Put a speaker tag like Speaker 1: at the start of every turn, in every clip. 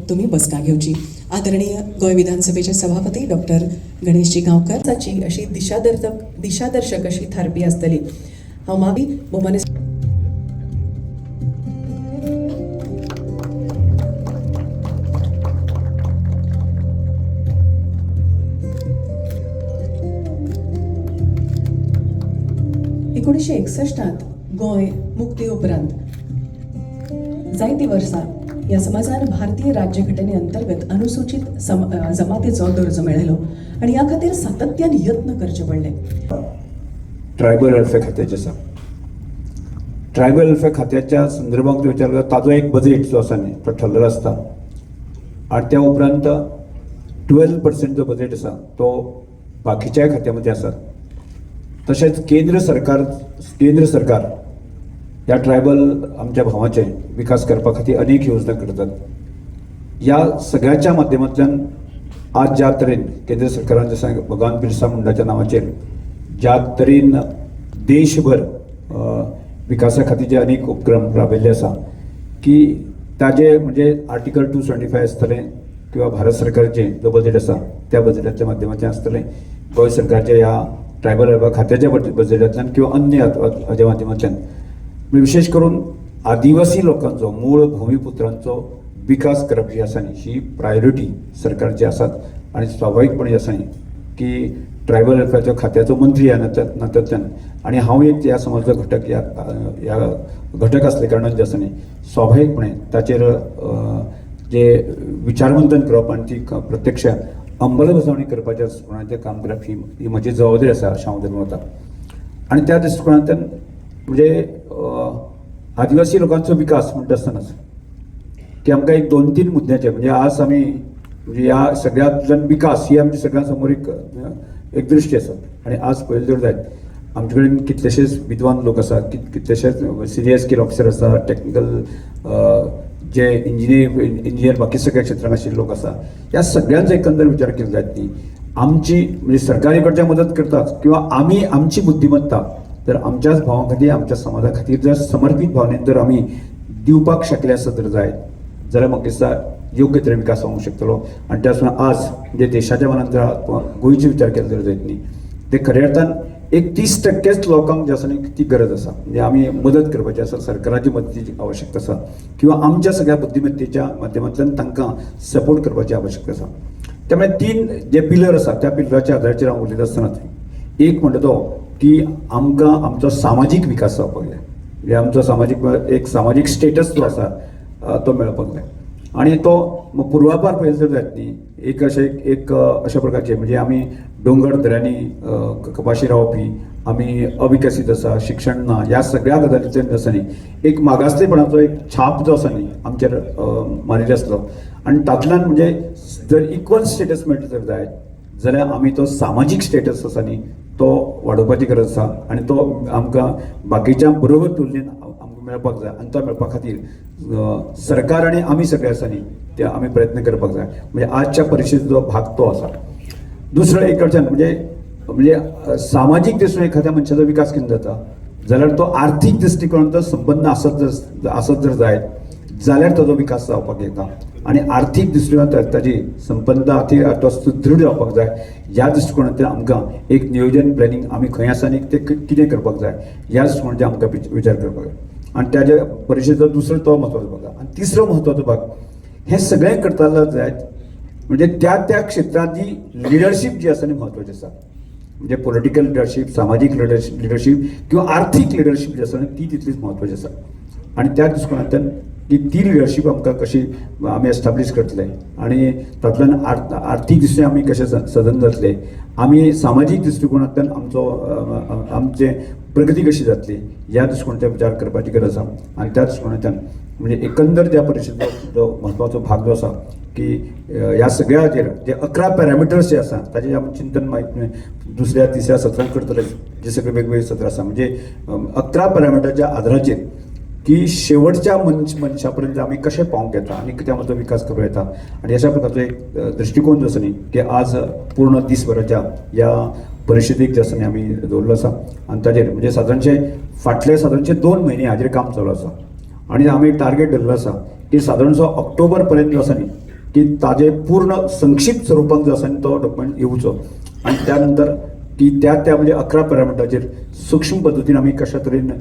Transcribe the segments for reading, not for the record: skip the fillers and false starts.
Speaker 1: तुमी बसका घेवची. आदरणीय गोंय विधानसभेचे सभापती डॉक्टर गणेशजी गांवकर ताची अशी दिशादर्शक अशी थारपी आसतली. हांव मागीर भोवमाने 1961 गोंय मुक्ती उपरांत जायतीं वर्सां ह्या समाजान भारतीय राज्यघटने अंतर्गत अनुसूचित जमातीचो दर्जो मेळयलो आनी ह्या खातीर सातत्यान यत्न करचे पडले.
Speaker 2: ट्रायबल वेलफेअर खात्याचे आसा. ट्रायबल वेलफेअर खात्याच्या संदर्भात विचार करता, ताजो एक बजेट जो आसा न्ही तो ठरलेलो आसता आनी त्या उपरांत 12% जो बजेट आसा तो बाकीच्याय खात्या मदीं आसा. तशेंच केंद्र सरकार ह्या ट्रायबल आमच्या भावांचे विकास करपा खातीर अनेक योजना करतात. ह्या सगळ्याच्या माध्यमांतल्यान आज ज्या तरेन केंद्र सरकारान जशें भगवान बिरसा मुंडाच्या नांवाचेर ज्या तरेन देशभर विकासा खातीर जे अनेक उपक्रम राबयल्ले आसा की ताजे म्हणजे आर्टिकल 275 आसतलें किंवा भारत सरकारचें जो बजेट आसा त्या बजेटाच्या माध्यमांतल्यान आसतलें, गोंय सरकारच्या ह्या ट्रायबल वेलफेअर खात्याच्या बजेटांतल्यान किंवा अन्य हाज्या माध्यमांतल्यान, म्हणजे विशेष करून आदिवासी लोकांचो, मूळ भूमिपुत्रांचो विकास करप जी आसा न्ही ही प्रायोरिटी सरकारची आसात. आनी स्वाभावीकपणे आसा न्ही की ट्रायबल वेलफेअरच्या खात्याचो मंत्री ह्या नात्यांतल्यान आनी हांव एक ह्या समाजाचो घटक ह्या ह्या घटक आसले कारणान जे आसा न्ही स्वाभावीकपणे ताचेर जे विचारमंथन करप आनी ती प्रत्यक्ष अंमलबजावणी करपाच्या दृश्टिकोणाचें काम करप ही ही म्हजी जबाबदारी आसा अशें हांव धरून वता. आनी त्या दृश्टिकोणांतल्यान म्हणजे आदिवासी लोकांचो विकास म्हणटा आसतनाच की आमकां एक दोन तीन मुद्द्याचे म्हणजे आज आमी म्हणजे ह्या सगळ्यांतल्यान विकास ही आमच्या सगळ्यां समोर एक एक दृश्टी आसा. आनी आज पळयलें जर जायत आमचे कडेन कितलेशेच विद्वान लोक आसात, कितलेशेच सिनियर स्केल ऑफिसर आसा, टॅक्निकल जे इंजिनियर बाकी सगळ्या क्षेत्रांत आशिल्ले लोक आसा. ह्या सगळ्यांचो एकंदर विचार केलो जायत न्ही आमची म्हणजे सरकारी कडच्यान मदत करताच किंवा आमी आमची बुद्धिमत्ता जर आमच्याच भावां खातीर, आमच्या समाजा खातीर जर समर्पीत भावनेन जर आमी दिवपाक शकले आसत जर जायत जाल्यार म्हाका दिसता योग्य तरेन विकास जावंक शकतलो. आनी त्याच प्रमाणे आज म्हणजे देशाच्या मनान जर गोंयचो विचार केलो जर जायत न्ही ते खऱ्या अर्थान एक 30% लोकांक जे आसा न्ही ती गरज आसा, म्हणजे आमी मदत करपाची आसा, सरकाराची मदतीची आवश्यकता आसा किंवा आमच्या सगळ्या बुद्धिमत्तेच्या माध्यमांतल्यान तांकां सपोर्ट करपाची आवश्यकता आसा. त्यामुळे तीन जे पिलर आसा त्या पिलराच्या आधाराचेर हांव उलयता आसतना एक म्हणटा तो की आमकां आमचो सामाजीक विकास जावपाक जाय, म्हणजे आमचो सामाजीक एक सामाजीक स्टेटस जो आसा तो मेळपाक जाय. आनी तो पुर्वापार पळयलें जर जायत न्ही एक अशें एक अशा प्रकारचे म्हणजे आमी दोंगर दऱ्यांनी कपाशी रावपी, आमी अविकसीत आसा, शिक्षण ना, ह्या सगळ्या गजालींतल्यान आसा न्ही एक मागासलेपणाचो एक छाप जो आसा न्ही आमचेर मारिल्लो आसलो. आनी तातूंतल्यान म्हणजे जर इक्वल स्टेटस मेळटा जर जायत जाल्यार आमी तो सामाजीक स्टेटस आसा न्ही तो वाडोवपाची गरज आसा आनी तो आमकां बाकीच्या बरोबर तुलनेन आमकां मेळपाक जाय. आनी तो मेळपा खातीर सरकार आनी आमी सगळे आसा न्ही ते आमी प्रयत्न करपाक जाय. म्हणजे आजच्या परिशदेचो भाग तो आसा. दुसरो एक कडच्यान म्हणजे म्हणजे सामाजीक दृश्टीन एखाद्या मनशाचो विकास केन्ना जाता जाल्यार तो आर्थीक दृश्टिकोणांत संबंद आसत जर जायत जाल्यार ताजो विकास जावपाक येता आनी आर्थीक दृश्टिकोणांत ताजी संपन्नता ती तो सुदृढ जावपाक जाय. ह्या दृश्टिकोणांतल्यान आमकां एक नियोजन प्लॅनिंग आमी खंय आसा आनी तें कितें करपाक जाय ह्या दृश्टिकोणाचेर आमकां विचार करपाक जाय. आनी ताज्या परिशदेचो दुसरो तो म्हत्वाचो भाग. आनी तिसरो म्हत्वाचो भाग हें सगळें करतालो जायत म्हणजे त्या त्या क्षेत्रांत जी लिडरशीप जी आसा ती म्हत्वाची आसा, म्हणजे पॉलिटिकल लिडरशीप, सामाजीक लिडरशीप किंवा आर्थीक लिडरशीप जी आसा ती तितलीच म्हत्वाची आसा. आनी त्या दृश्टिकोणांतल्यान की ती लिडरशीप आमकां कशी आमी एस्टाब्लीश करतले आनी तातूंतल्यान आर्थीक दृश्टीन आमी कशें सदन जातले, आमी सामाजीक दृश्टिकोणांतल्यान आमचो आमचे प्रगती कशी जातली ह्या दृश्टिकोणांतल्यान विचार करपाची गरज आसा. आनी त्या दृश्टिकोणांतल्यान म्हणजे एकंदर त्या परिशदेचो जो म्हत्वाचो भाग जो आसा की ह्या सगळ्याचेर जे 11 पॅरामिटर्स जे आसा ताजेर आमी चिंतन मागीर दुसऱ्या तिसऱ्या सत्रांत करतले, जे सगळे वेगवेगळे सत्र आसा म्हणजे 11 पॅरामिटरच्या आधाराचेर की शेवटच्या मनशा पर्यंत आमी कशें पावोवंक येता आनी त्या म्हजो विकास करूं येता. आनी अशा प्रकारचो एक दृश्टिकोन जो आसा न्ही की आज पूर्ण दीसभराच्या ह्या परिशदेक जे आसा न्ही आमी दवरलो आसा. आनी ताजेर म्हणजे सादारणशे फाटले सादारणशे 2 म्हयने हाजेर काम चालू आसा आनी आमी टार्गेट धरलो आसा की सादारणसो ऑक्टोबर पर्यंत जो आसा न्ही की ताजे पूर्ण संक्षिप्त स्वरुपांत जो आसा न्ही तो डॉक्युमेंट येवचो आनी त्या नंतर की त्या त्या म्हणजे 11 पॅरामिटराचेर सूक्ष्म पद्दतीन आमी कशा तरेन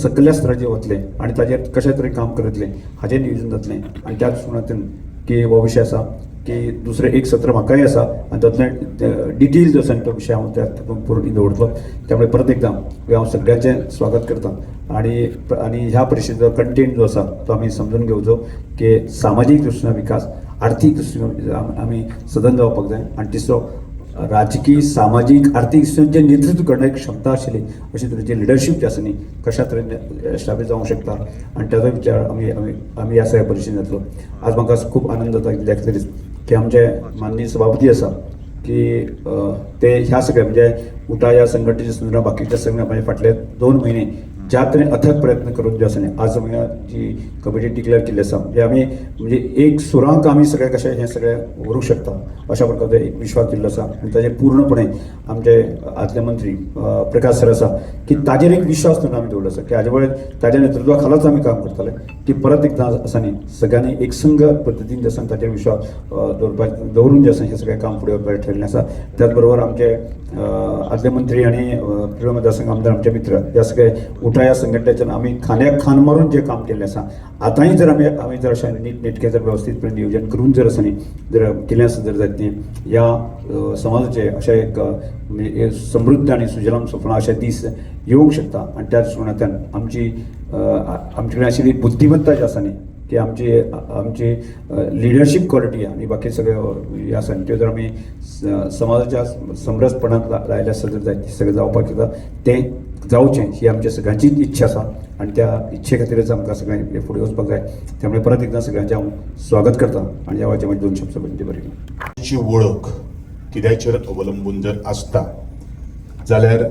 Speaker 2: सकयल्या स्तराचेर वतले आनी ताजेर कशा तरेन काम करतले हाजें नियोजन जातलें. आनी त्या दृश्टीकोनांतल्यान की हो विशय आसा की दुसरें एक सत्र म्हाकाय आसा आनी तातूंतल्यान डिटेल जो आसा तो विशय हांव त्या पूर्ण दवरतलो. त्यामुळे परत एकदां हांव सगळ्यांचें स्वागत करता आनी आनी ह्या परिशदेचो कंटेंट जो आसा तो आमी समजून घेवचो की सामाजीक दृश्टीन विकास, आर्थीक दृश्टीन आमी सदन जावपाक जाय आनी तिसरो राजकीय, सामाजीक, आर्थीक दृश्टीन जें नेतृत्व करण्याची क्षमता आशिल्ली अशे तरेची लिडरशीप जी आसा न्ही कशा तरेन एस्टाब्लीश जावंक शकता आनी ताजो विचार आमी आमी आमी ह्या सगळ्या परिशदेन जातलो. आज म्हाका खूब आनंद जाता कित्याक खातीर की आमचे माननीय सभापती आसा की ते ह्या सगळ्या म्हणजे उटा ह्या संघटनेच्या संदर्भात बाकीच्या सगळ्या म्हणजे फाटले 2 म्हयने ज्या तरेन अथक प्रयत्न करून जे आसा न्ही आज आमी जी कमिटी डिक्लेअर केल्ली आसा म्हणजे आमी म्हणजे एक सुरांक आमी सगळे कशें हें सगळें व्हरूंक शकता अशा प्रकारचो एक विश्वास दिल्लो आसा आनी ताजेर पूर्णपणे आमचे आदले मंत्री प्रकाश सर आसा की ताजेर एक विश्वास दवरून आमी दवरलो आसा की हाजे वयर ताज्या नेतृत्वा खालाच आमी काम करताले की परत एकदां आसा न्ही सगळ्यांनी एक संघ पद्दतीन जे आसा ताजेर विश्वास दवरून जे आसा हें सगळें काम फुडें व्हरपाचें ठरलें आसा. त्याच बरोबर आमचे आदले मंत्री आनी प्रियोळ मतदारसंघ आमदार आमचे मित्र ह्या सगळे उटा ह्या संघटनेच्यान आमी खांद्याक खांद मारून जें काम केल्लें आसा आतांय जर आमी आमी जर अशें नीट नेटकें जर वेवस्थीतपणे नियोजन करून जर आसा न्ही जर केलें आसा जर जायत न्ही ह्या समाजाचें अशें एक म्हणजे समृद्ध आनी सुजलाम सुफलाम अशे दीस येवंक शकता. आनी त्या दृश्टीकोनांतल्यान आमची आमचे कडेन आशिल्ली बुद्धिमत्ता जी आसा न्ही की आमची आमची लिडरशीप क्वॉलिटी आनी बाकी सगळे हे आसा न्ही त्यो जर आमी समाजाच्या समरसपणांत लायले आसत जर जायत सगळें जावपाक शकता तें जावचें ही आमच्या सगळ्यांचीच इच्छा आसा आनी त्या इच्छे खातीरच आमकां सगळ्यांक फुडें वचपाक जाय. त्यामुळे परत एकदां सगळ्यांचें हांव स्वागत करता आनी ह्या वेळाचेर म्हजे 2 शब्द विनंती बरयली.
Speaker 3: ची वळख कित्याचेर अवलंबून जर आसता जाल्यार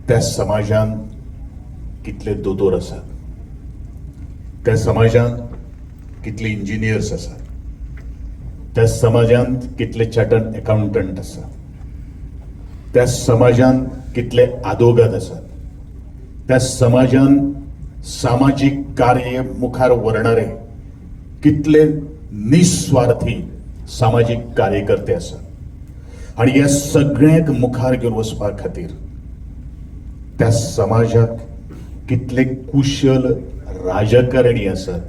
Speaker 3: त्या समाजान कितले दोतोर आसात, त्या समाजान कितले इंजिनियर्स आसात, त्या समाजांत कितले चार्टर्ड एकाउंटंट आसात, त्या समाजान कितले आदोगाद आसात, त्या समाजान सामाजीक कार्य मुखार व्हरणारे कितले निस्वार्थी सामाजीक कार्यकर्ते आसात आनी ह्या सगळ्यांक मुखार घेवन वचपा खातीर त्या समाजाक कितले कुशल राजकारणी आसात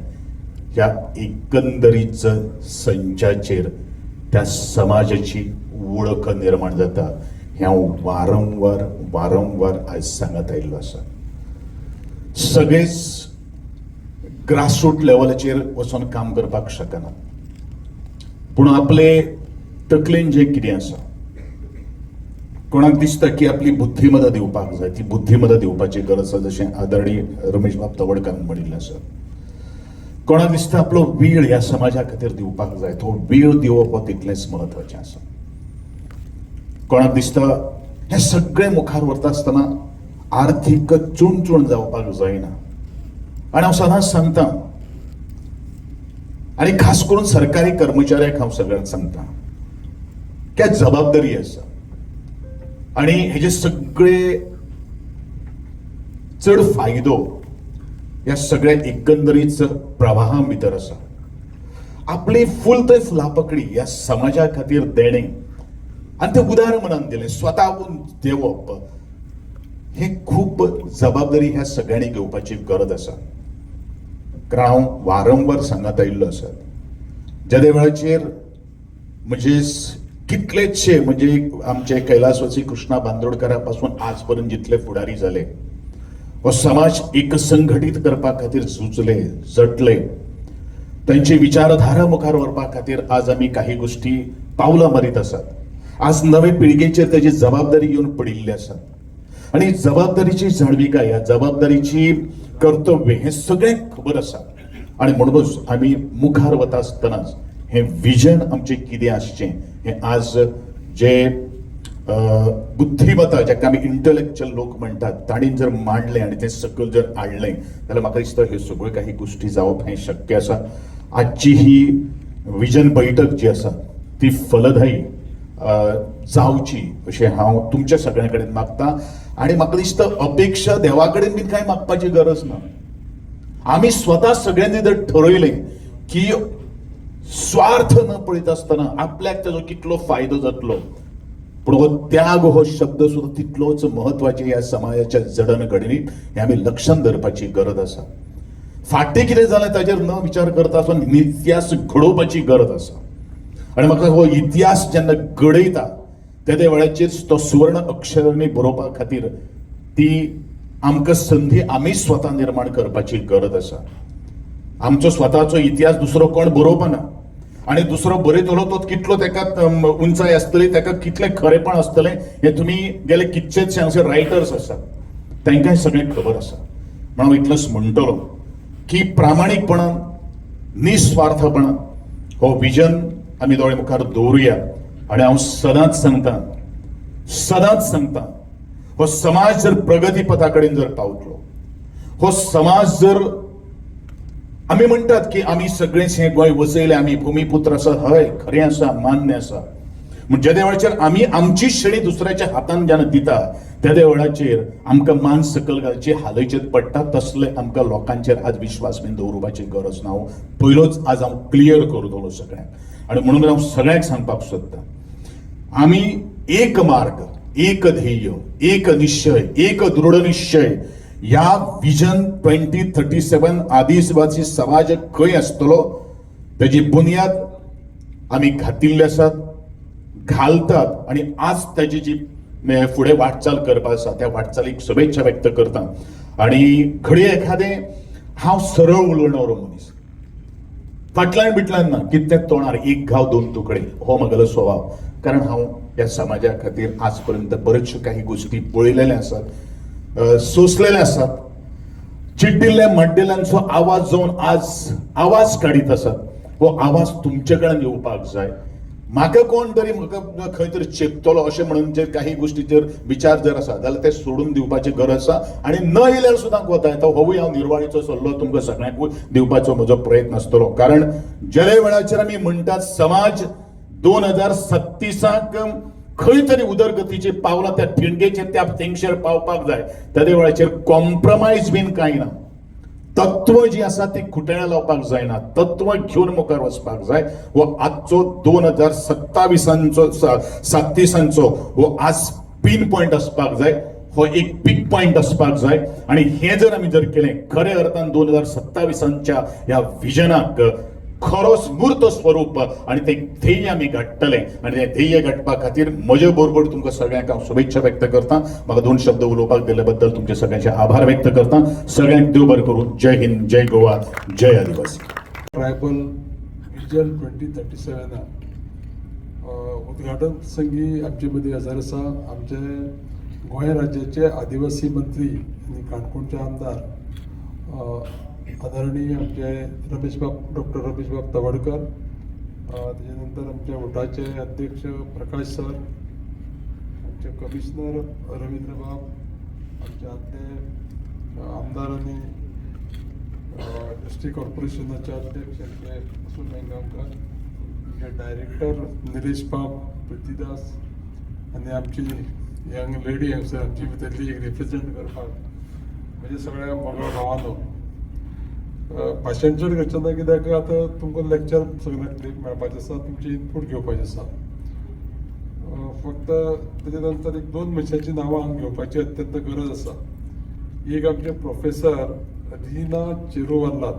Speaker 3: ह्या एकंदरीत संचाचेर त्या समाजाची वळख निर्माण जाता हें हांव वारंवार वारंवार आयज सांगत आयिल्लो आसा. सगळेच ग्रासरूट लेवलाचेर वचोन काम करपाक शकना, पूण आपले तकलेन जें कितें आसा, कोणाक दिसता की आपली बुद्धिमत्ता दिवपाक जाय, ती बुद्धिमत्ता दिवपाची गरज आसा, जशें आदरणीय रमेश बाब तवडकारान म्हणिल्लें आसा. कोणाक दिसता आपलो वेळ ह्या समाजा खातीर दिवपाक जाय, तो वेळ दिवप हो तितलेंच म्हत्वाचें आसा. कोणाक दिसता हें सगळें मुखार व्हरता आसतना आर्थीक चुणचुण जावपाक जायना. आनी हांव सदांच सांगता, आनी खास करून सरकारी कर्मचाऱ्यांक हांव सगळ्यांक सांगता की जबाबदारी आसा आनी हेजे सगळे चड फायदो ह्या सगळ्या एकंदरीत प्रवाहा भितर आसा. आपली फुल थंय फुलापकडी ह्या समाजा खातीर देणें आनी तें उदार मनान दिलें, स्वताहून देवप हे खूब जबाबदारी ह्या सगळ्यांनी घेवपाची गरज आसा. कारण हांव वारंवार सांगत आयिल्लो आसा, ज्या वेळाचेर म्हणजे कितलेचशे म्हणजे आमचे कैलासवासी कृष्णा बांदोडकरा पासून आज पर्यंत जितले फुडारी जाले, हो समाज एकसंघटीत करपा खातीर झुजले, झटले, त्यांची विचारधारा मुखार व्हरपा खातीर आज आमी काही गोष्टी पावलां मारीत आसात. आज नवे पिळगेचेर तेजी जबाबदारी येवन पडिल्ली आसा आनी जबाबदारीची जाणविकाय, ह्या जबाबदारीची कर्तव्य हें सगळें खबर आसा. आनी म्हणूनच आमी मुखार वता आसतनाच हें विजन आमचें कितें आसचें हें आज जे बुद्धिमत्ता जाका आमी इंटलेक्च्युअल लोक म्हणटात तांणी जर मांडलें आनी तें सकयल जर हाडलें जाल्यार म्हाका दिसता ह्यो सगळ्यो काही गोश्टी जावप हें शक्य आसा. आजची ही विजन बैठक जी आसा ती फलदायी जावची अशें हांव तुमच्या सगळ्यां कडेन मागता. आनी म्हाका दिसता अपेक्षा देवा कडेन बीन कांय मागपाची गरज ना. आमी स्वता सगळ्यांनी जर ठरयलें की स्वार्थ न पळयत आसतना आपल्याक ताजो कितलो फायदो जातलो, पूण हो त्याग हो शब्द सुद्दां तितलोच म्हत्वाचे ह्या समाजाच्या जडणघडणीत, हें आमी लक्षांत धरपाची गरज आसा. फाटीं कितें जालें ताजेर न विचार करता आसतना इतिहास घडोवपाची गरज आसा. आनी म्हाका हो इतिहास जेन्ना घडयता तेदे वेळाचेर तो सुवर्ण अक्षरांनी बरोवपा खातीर ती आमकां संदी आमी स्वता निर्माण करपाची गरज आसा. आमचो स्वताचो इतिहास दुसरो कोण बरोवपाना आनी दुसरो बरयतलो तो कितलो ताका उंचाय आसतली, ताका कितलें खरेपण आसतलें हें तुमी गेले कितलेशे हांगसर रायटर्स आसात तांकांय सगळें खबर आसा. म्हणून हांव इतलोच म्हणटलो की प्रामाणीकपणान, निस्वार्थपणान हो विजन आमी दोळे मुखार दवरुया. आनी हांव सदांच सांगता, सदांच सांगता, हो समाज जर प्रगती पथा कडेन जर पावतलो, हो समाज जर आमी म्हणटात की आमी सगळेच हें गोंय वसयलें, आमी भुमीपुत्र आसा, हय खरें आसा, मान्य आसा. पूण जेद्या वेळाचेर आमी आमची शेळी दुसऱ्याच्या हातान जेन्ना दिता तेद्या वेळाचेर आमकां मान सकयल घालची हालयचेर पडटा. तसले आमकां लोकांचेर आज विश्वास बीन दवरुपाची गरज ना. हांव पयलोच आज हांव क्लियर करतलो सगळ्यांक. आनी म्हणून हांव सगळ्यांक सांगपाक सोदतां, आमी एक मार्ग, एक ध्येय, एक निश्चय, एक दृढ निश्चय ह्या विजन 2037 आदिवासी समाज खंय आसतलो तेजी बुन्याद आमी घातिल्ले आसात, घालतात. आनी आज ताजी जी फुडें वाटचाल करपा आसा त्या वाटचालीक शुभेच्छा व्यक्त करता. आनी घडये एखादें हांव सरळ उलोवणारो मनीस, फाटल्यान बिटल्यान ना, कितें तोंडार एक घाव दोन तुकडे हो म्हगेलो स्वभाव. कारण हांव ह्या समाजा खातीर आज पर्यंत बऱ्योचश्यो काही गोश्टी पळयलेले आसात, सोंसलेले आसात. चिड्डिल्ल्या माड्डिल्यांचो आवाज जावन आज आवाज काडीत आसात, हो आवाज तुमचे कडेन येवपाक जाय. म्हाका कोण तरी म्हाका खंय तरी चेपतलो अशें म्हणून जे काही गोश्टीचेर विचार जर आसा जाल्यार ते सोडून दिवपाची गरज आसा. आनी न येयल्यार सुद्दां कोता येता. होवूय हांव निर्वाळीचो सल्लो तुमकां सगळ्यांकूय दिवपाचो म्हजो प्रयत्न आसतलो. कारण ज्या वेळाचेर आमी म्हणटात समाज 2037 खंय तरी उदरगतीची पावलां त्या ठिणगेचेर त्या तेंगशेर पावपाक जाय, त्या वेळाचेर कॉम्प्रमायज बीन कांय ना. तत्व जी आसा ती खुट्याळा लावपाक जायना, तत्व घेवन मुखार वचपाक जाय. हो आजचो 2027 37 हो आज पीन पॉयंट आसपाक जाय, हो एक पीक पॉयंट आसपाक जाय. आनी हें जर आमी जर केलें खऱ्या अर्थान 2027 ह्या विजनाक खरो मूर्त स्वरूप आनी तें ध्येय आमी गांठतले. आनी तें ध्येय गांठपा खातीर म्हजे बरोबर तुमकां सगळ्यांक हांव शुभेच्छा व्यक्त करता. म्हाका दोन शब्द उलोवपाक दिल्ले बद्दल तुमचे सगळ्यांचे आभार व्यक्त करता. सगळ्यांक देव बरें करूं. जय हिंद, जय गोवा, जय आदिवासी.
Speaker 4: ट्रायबल विजन 2037 उद्घाटन प्रसंगी आमचे मदीं हजर आसा आमचे गोंय राज्याचे आदिवासी मंत्री आनी काणकोणचे आमदार आदरणीय आमचे रमेशबाब, डॉक्टर रमेशबाब तवडकर. तेजे नंतर आमच्या वटाचे अध्यक्ष प्रकाश सर, आमचे कमिशनर रवींद्र बाब, आमचे आदले आमदार आनी एस टी कॉर्पोरेशनाचे अध्यक्ष आमचे अतुल वेंगांवकर, आमचे डायरेक्टर निलेश बाब, प्रितीदास आनी आमची यंग लेडी हांगसर आमची भितरली एक रिप्रेझेंट करपाक, म्हणजे सगळ्या मोगळ भावांनो, भाशण चड करचें ना कित्याक आतां तुमकां लेक्चर सगळ्यांक मेळपाचें आसा, तुमचें इनपूट घेवपाचें आसा. फक्त तेजे नंतर एक दोन मनशांची नांवां हांगा घेवपाची अत्यंत गरज आसा. एक आमचे professor Reena Cheruvallath,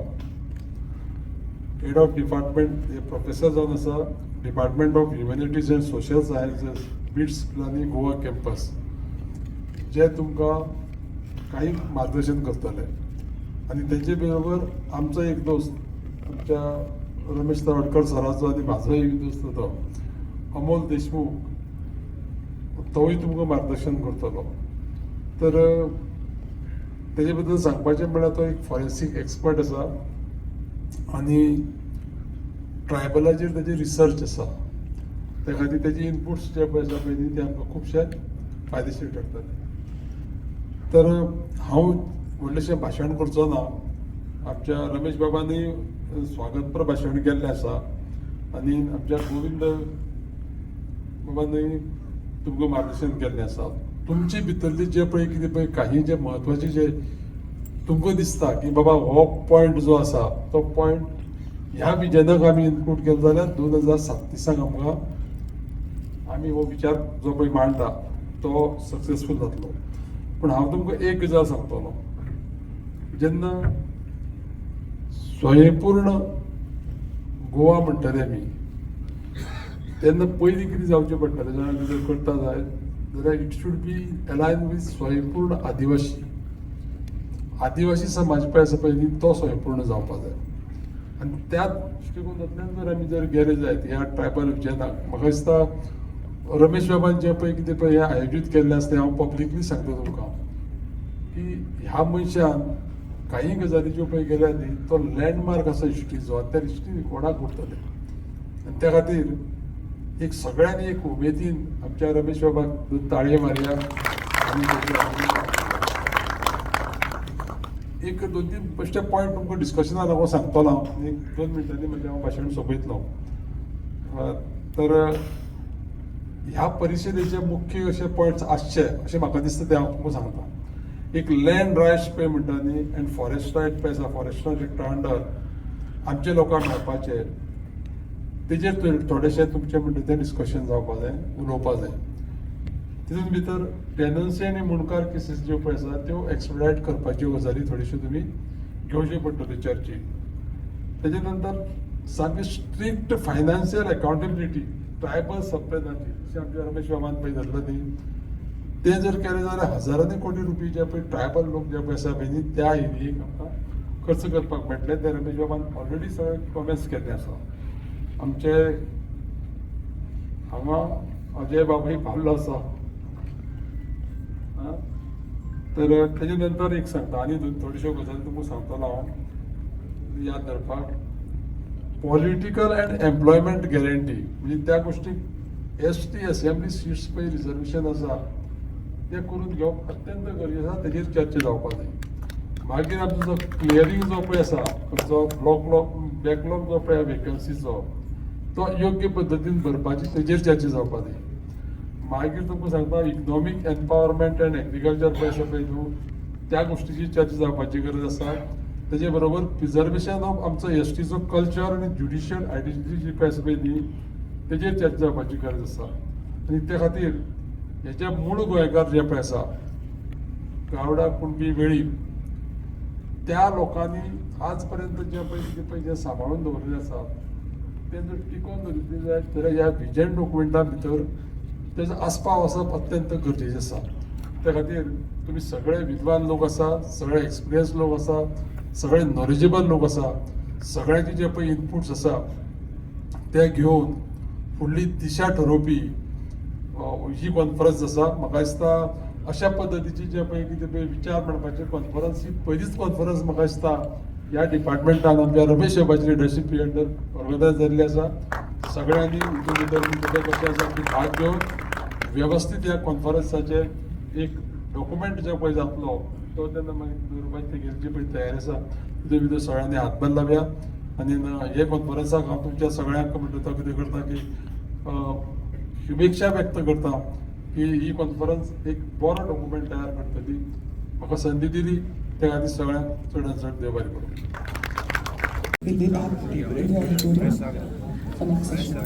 Speaker 4: head of department, हे प्रोफेसर जावन आसा, Department of Humanities and Social Sciences, BITS Pilani Goa campus, जे तुमकां काही मार्गदर्शन करतले. आनी तेजे बरोबर आमचो एक दोस्त, आमच्या रमेश तवडकर सराचो आनी म्हाजो एक दोस्त तो अमोल देशमुख, तोवूय तुमकां मार्गदर्शन करतलो. तर तेजे बद्दल सांगपाचें म्हळ्यार तो एक फॉरेन्सीक एक्सपर्ट आसा आनी ट्रायबलाचेर तेजी रिसर्च आसा. त्या खातीर तेजी इनपुट्स जे पळय आसा पळय न्ही, ते आमकां खुबशे फायदेशीर ठरतले. तर हांव व्हडलेशें भाशण करचो ना. आमच्या रमेश बाबांनी स्वागतपर भाशण केल्लें आसा आनी आमच्या गोविंद बाबांनी तुमकां मार्गदर्शन केल्लें आसा. तुमचे भितरली जे पळय कितें पळय काही जे म्हत्वाचे जे तुमकां दिसता की बाबा हो पॉयंट जो आसा तो पॉयंट ह्या विजनाक आमी इनक्लूड केलें जाल्यार 2037 आमकां आमी हो विचार जो पळय मांडटा तो सक्सेसफूल जातलो. पूण हांव तुमकां एक गजाल सांगतलो, जेन्ना स्वयंपूर्ण गोवा म्हणटले आमी तेन्ना पयलीं कितें जावचें पडटलें जाणा, जर करता जायत जाल्यार it should be align with स्वयंपूर्ण आदिवासी. आदिवासी समाज पळय आसा पळय न्ही, तो स्वयंपूर्ण जावपा जाय. आनी त्या दृश्टिकोनांतल्यान जर आमी जर गेले जायत ह्या ट्रायबल विजनाक, म्हाका दिसता रमेश बाबान जें पळय कितें पळय हें आयोजीत केल्लें आसा तें हांव पब्लिकली सांगता तुमकां की ह्या मनशान काही गजाली ज्यो पळय केल्या न्ही, तो लँडमार्क आसा हिस्ट्रीचो आनी त्या हिस्ट्री रिकॉर्डाक उरतले. आनी त्या खातीर एक सगळ्यांनी एक उमेदीन आमच्या रमेश बाबाक दोन ताळयो मारया. आनी एक दोन तीन बेश्टे पॉयंट तुमकां डिस्कशना लागून सांगतलो हांव, एक 2 मिनटांनी म्हजें हांव भाशण सोंपयतलो. तर ह्या परिशदेचे मुख्य अशे पॉयंट्स आसचे अशें म्हाका दिसता तें हांव तुमकां सांगता. एक लँड रायट्स पळय म्हणटा न्ही, अँड फॉरेस्ट रायट पळय आसा, फॉरेस्ट रायट अंडर आमच्या लोकांक मेळपाचे, तेजेर थोडेशें तुमचें म्हणटा तें डिस्कशन जावपा जाय, उलोवपा जाय. तितून भितर टेनन्सी आनी मुंडकार केसीस ज्यो पळय आसा त्यो एक्सपिडायट करपाच्यो गजाली थोड्योश्यो तुमी घेवच्यो पडटल्यो चर्चेक. तेजे नंतर सामकी स्ट्रिक्ट फायनान्शियल अकाउंटेबिलिटी ट्रायबल सबप्लॅनाची, जशें आमच्या रमेश बाबान पळय धरलें न्ही, तें जर केलें जाल्यार हजारांनी कोटी रुपये जे पळय ट्रायबल लोक जे पळय आसा पळय न्ही, त्या एरियेक आमकां खर्च करपाक मेळटले. ते रमेश बाबान ऑलरेडी सगळें प्रोमीस केल्लें आसा. आमचे हांगा अजय बाबूय पावल्लो आसा. तर तेजे नंतर एक सांगता आनी थोड्योश्यो गजाली तुमकां सांगतलो हांव याद धरपाक. पॉलिटिकल अँड एम्प्लॉयमेंट गॅरंटी, म्हणजे त्या गोष्टीक एस टी असेंब्ली सिट्स पळय रिजर्वेशन आसा तें करून घेवप अत्यंत गरजेचें आसा, तेजेर चर्चा जावपा जाय. मागीर आमचो जो क्लियरींग जो पळय आसा, खंयचो ब्लॉक बॅकलॉग जो पळय वेकन्सीचो, तो योग्य पद्दतीन भरपाची तेजेर चर्चा जावपा जाय. मागीर तुमकां सांगता, इकनॉमीक एम्पावरमेंट अँड एग्रीकल्चर पळय आसा पळय न्हू, त्या गोश्टीची चर्चा जावपाची गरज आसा. तेजे बरोबर प्रिजर्वेशन ऑफ आमचो एस टीचो कल्चर आनी ज्युडिशियल आयडेंटिटी जी पळय आसा पळय न्ही, तेजेर चर्चा जावपाची गरज आसा. आनी त्या खातीर हेजे मूळ गोंयकार जे पळय आसा, गावडा, कुणबी, वेळीप, त्या लोकांनी आज पर्यंत जे पळय कितें पळय जें सांबाळून दवरिल्लें आसा तें जर टिकोवन दवरिल्लें जायत जाल्यार ह्या विजन डॉक्युमेंटा भितर तेजो आस्पाव आसप अत्यंत गरजेचें आसा. त्या खातीर तुमी सगळे विद्वान लोक आसा, सगळे एक्सपिरियन्स लोक आसा, सगळे नॉलेजेबल लोक आसा, सगळ्यांचे जे पळय इनपुट्स आसा ते घेवन फुडली दिशा ठरोवपी ही कॉन्फरन्स आसा. म्हाका दिसता अशा पद्दतीची जे पळय कितें पळय विचार मांडपाची कॉन्फरन्स ही पयलीच कॉन्फरन्स म्हाका दिसता ह्या डिपार्टमेंटान आमच्या रमेश बाबाची लिडरशीप अंडर ऑर्गनायज जाल्ली आसा. सगळ्यांनी हितून भितर कितें कशें आसा ती भाग घेवन वेवस्थीत ह्या कॉन्फरन्साचे एक डॉक्युमेंट जो पळय जातलो तो तेन्ना मागीर दवरपाची तेगेली जी पळय तयारी आसा तितून भितर सगळ्यांनी हातभार लावया. आनी हे कॉन्फरन्साक हांव तुमच्या सगळ्यांक म्हणटा तो कितें करता की शुभेच्छा व्यक्त करता की ही कॉन्फरन्स एक बरो डॉक्युमेंट तयार करतली. म्हाका संदी दिली त्या खातीर सगळ्यांक चडान चड देव बरें करूं.
Speaker 1: We'll be back in the auditorium for next session.